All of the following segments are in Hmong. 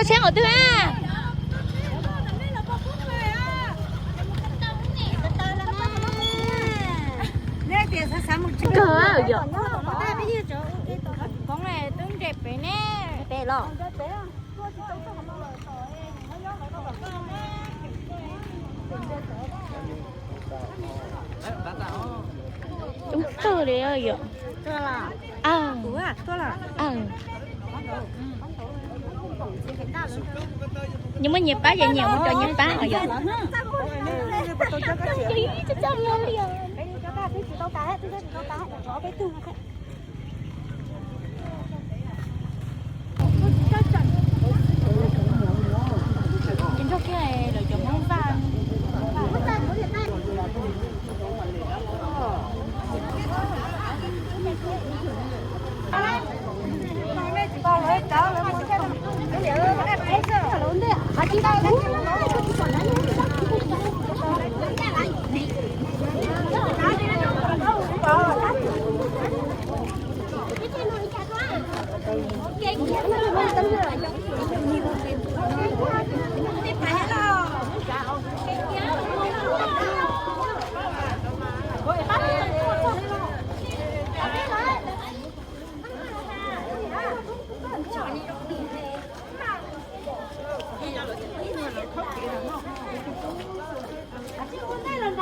Tsheb qhov twg a? Kawg yom. Peb los. Coob kawg li yom. Nyias muaj nyias pab ces nyias mus cov nyias pab os yom. Ces nrog kiag lawv cov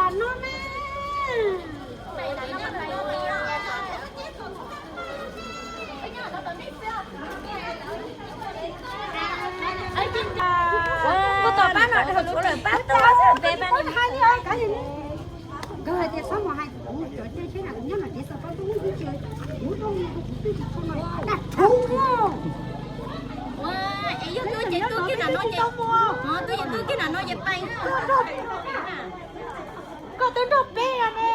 Hmoob Vaj. Koj tom pab no dhau tshuav lawm pab tau peb pab ni. Nkawd hais tias txhob mus hais kuv cov cej tsheb na, kuv nyob no ces xav tau tus ub tus ces kuv rau kuv twb tsis tshua no. Ua, es yog twb ces twb kiag nram no ces, twb ces twb kiag nram no ces pais. Koj twb nrog peb ne.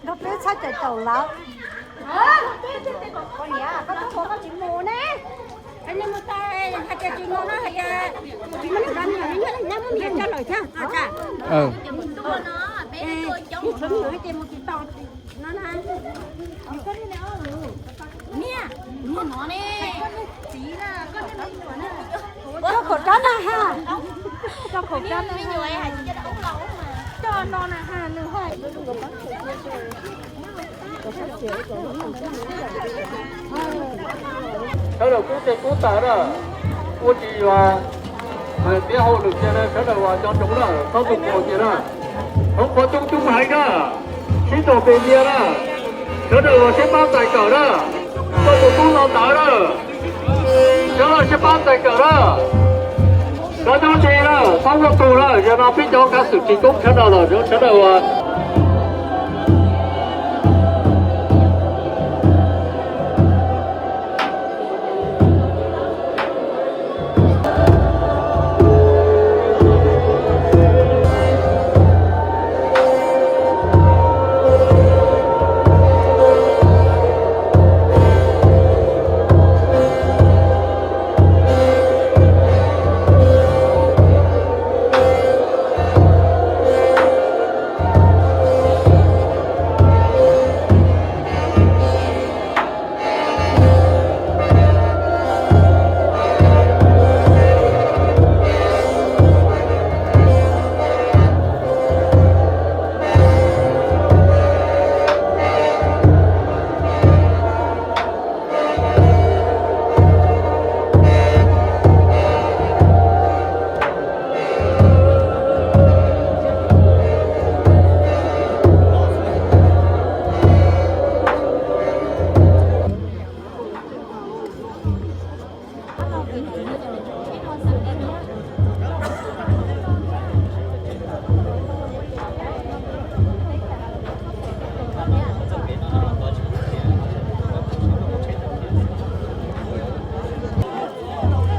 Nrog peb txhob cais taum lawm. Koj niam, koj tub koj tsis mus ne. Hais tias tsis mus no hais tias tsis muaj neeg nyob, muab me nyuam coj lawm thiab. Tshuav me nyuam hais tias mus tsis tau no na. Niag, niag no ne. Coj khẩu trang na ha. Coj khẩu trang na ha. Coj no na ha, nws hais. Sawv daws kub tes kub taw na, ua tsis yog hais tias hauj lwm tiag na, sawv daws uas nco ntsoov na, txhob tu mus tiag na. Hauv qhov coob coob heev na, sib ntaus npe nyiag na, sawv daws uas sib pab txais kawm na, koj tus tub los ntawd na, sawv daws sib pab txais kawm na. Cov nyob ze na, txhob muaj tus na, yog no peb cov kav xwm tsis koob sawv daws los sawv daws uas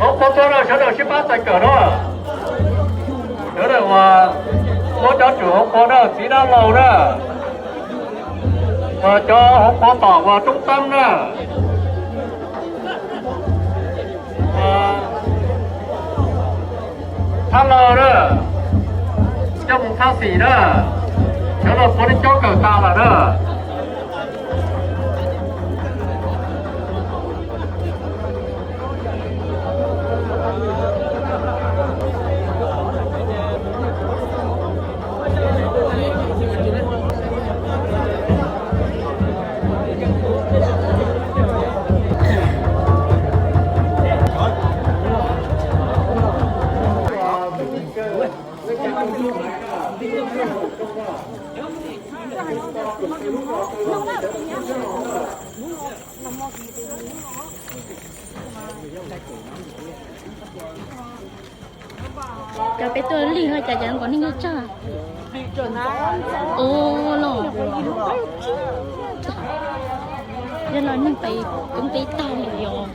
Hauv qhov tsua na sawv daws sib pab txais kawm na. Sawv daws uas muab cov tswm hauv qhov na, txiv dab laug na, uas cov hauv qhov tom uas roob teeb na, thab laug na, coj mus thab xis na, sawv daws puav leej cob kawm tas lawm na. Cov peb tuaj lig no cas cov nkaus neeg nyob tsag. Ua los, yog los neeg pem koob peb tag li os.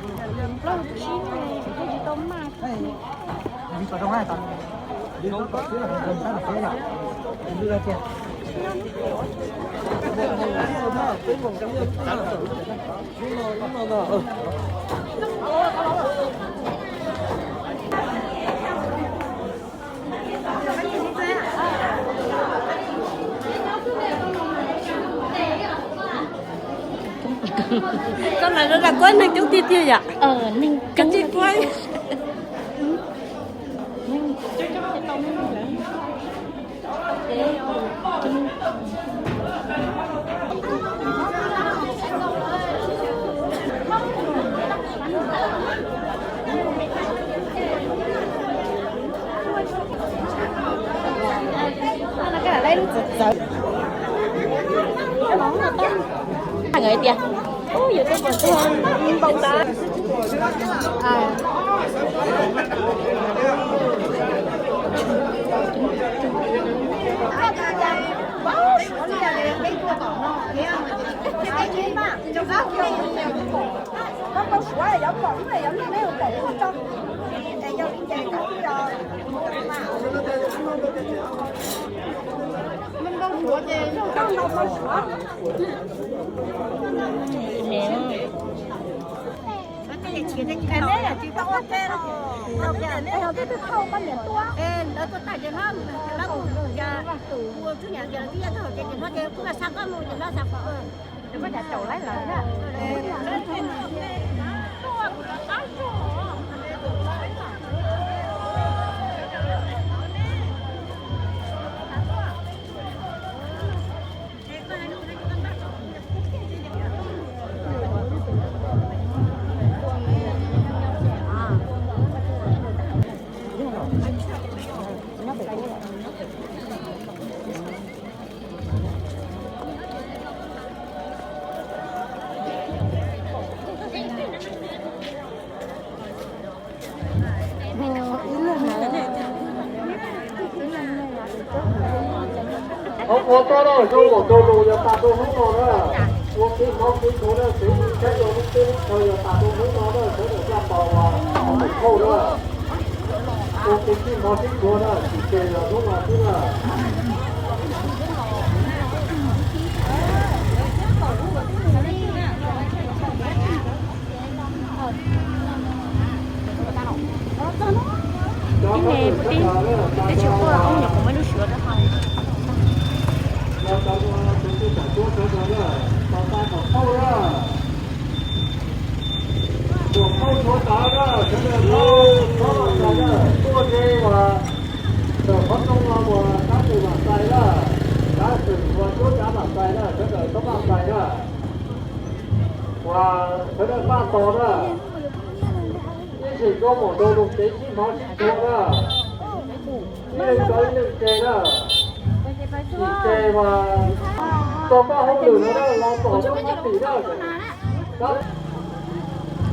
Koj lam zam kuab neeg coob tiag tiag yom. Koj tsis puab. Tias Ua toj lawm, zoo npaum nkaus nus yog tas rau hnub no na. Ua kev hmov kev ntsuav na, kev saib rau lub teb lub chaw yog tas rau hnub no na, sawv daws coj tos uas tus thauj na. Ua kev sib hmov sib ntsuav na, tsis tseg yog hnub no xwb na. Ib me peb, peb tsis quaj, ub, nyuam qhuav muaj ib lub suav rau hauv. Tuam thauj suav tav na, sawv daws txhob vaj txais na, tuaj ze uas ntawm qhov rooj no uas tab sis mam txais na, tab sis uas cuab tsav mam txais na, sawv daws txhob vaj txais na. Uas sawv daws maj tos na, ib sim zoo mus rau lub tsev sib hmov sib ntsuav na, ib leeg tso ib leeg tseg na. Tsis tseg mas txog koj hauj lwm no na los tom roob phab tim na.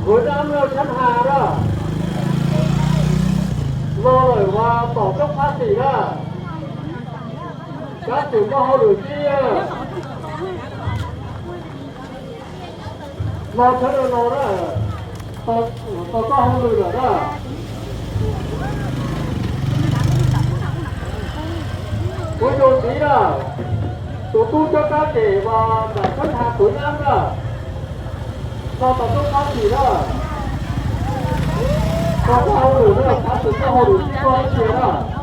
Huv nab no tshab has na, los lawm mas tom roob phab tim na. Kav tsij koj hauj lwm tib los sawv daws los na, tau koj hauj lwm lawm na. Kuv yug txiv na, tus tub cob kab tes mas nram tshab has Huv nab na, los tom roob phab tim na. Tau koj hauj lwm na, kav tsij koj hauj lwm tib koj ib txhia na.